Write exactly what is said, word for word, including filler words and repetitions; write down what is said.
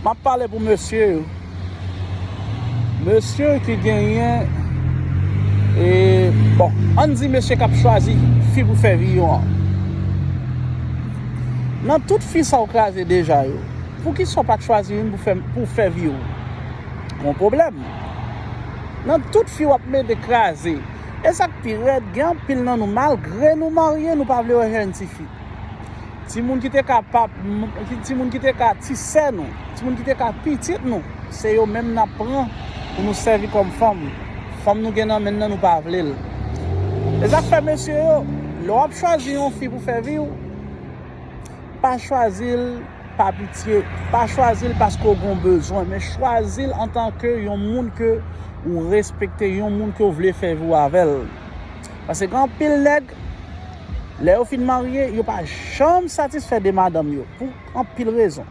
M ap pale pou mesye yo. Mesye ki genyen, e, bon, ann di mesye k ap chwazi fi pou fè vi yo an. Nan tout fi sa w kraze deja yo, poukisa w pa t chwazi youn pou fè, pou fè vi w? Yon pwoblèm. Nan tout fi w ap mete kraze. E sa k pi rèd, gen anpil nan nou, malgre nou marye, nou pa vle wè jèn tifi. Timoun ki te ka pap, timoun ki te ka ti sè nou, timoun ki te ka pitit nou, se yo menm n ap pran pou nou sèvi kòm fanm. Fanm nou gen nan men nan, nou pa vle l. E sa k fè, mesye yo, lè w ap chwazi yon fi pou fè vi w, pa chwazi l pa pitye, pa chwazi l paske w gen bezwen, men chwazi l antanke yon moun ke ou respekte, yon moun ke w vle fè vi w avè l. Paske gen anpil nèg, lè yo fin marye, yo pa janm satisfè de madanm yo, pou anpil rezon.